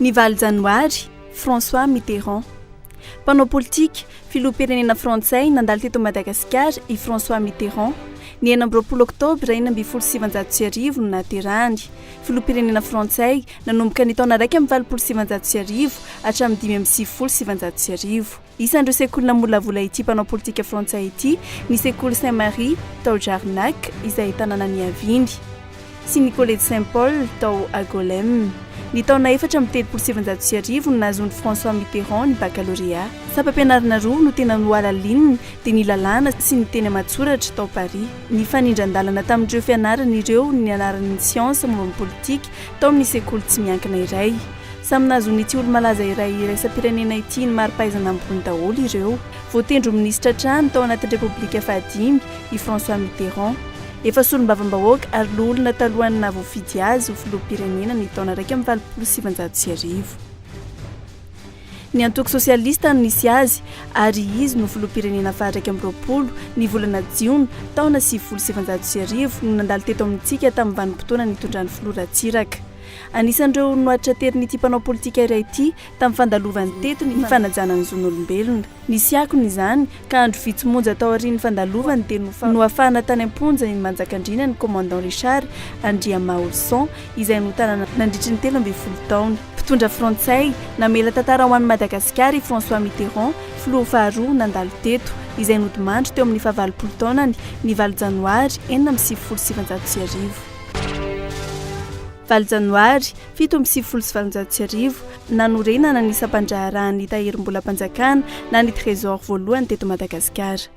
Ny valo janoary, François Mitterrand. Mpanao politika, filoham-pirenena frantsay nandalo teto Madagasikara i François Mitterrand. Ny 26 oktobra 1916 no nahaterahany. Filoham-pirenena frantsay nanomboka ny taona 1981 hatramin'ny 1995. Isan'ireo sekoly namolavola ity mpanao politika frantsay ity ny sekoly Saint Marie tao Jarnac izay tanàna niaviany, sy ny kolejy Saint Paul tao Angoulême. Ny taona 1934 no nahazoan'i François Mitterrand ny bakalorea. Sampam-pianarana roa no tena nohalalininy dia ny lalàna sy ny teny aman-tsoratra tao Paris. Nifanindran-dalana tamin'ireo fianarany ireo ny nianarany ny siansa momba ny politika tao amin'ny sekoly tsy miankina iray. Samy nahazoan'ity olo-malaza iray iraisam-pirenena ity ny mari-pahaizana ambony daholo ireo. Voatendry ho minisitra hatrany tao anatin'ny Repoblika fahadimy i François Mitterrand. Efa solombavambahoaka ary loholona talohan'ny nahavoafidy azy ho filoham-pirenena ny taona 1981. Ny antoko sosialista no nisy azy ary izy no filoham-pirenena faha-21 ny volana jiona taona 1990 no nandalo teto amintsika tamin'ny vanim-potoana nitondran'ny filoha Ratsiraka. Anisan'ireo nohatraterin'ity mpanao politika iray ity tamin'ny fandalovany teto ny fanajana ny zon'olombelona. Nisy akony izany ka andro vitsy monja taorian'ny fandalovany dia noafahana tany am-ponja i Manjakandriana ny Commandant Richard Andriamaholison izay notanana nandritry ny 13 taona. Mpitondra frantsay, namela tantara ho an'i Madagasikara i François Mitterrand, filoha faharoa nandalo teto, izay nodimandry teo amin'ny fahavalopolo taonany ny valo janoary 1996. Valo janoary, 1897, nanorenana ny sampandraharahan'ny Tahirimbolam-panjakana na ny Trésor voalohany teto Madagasikara.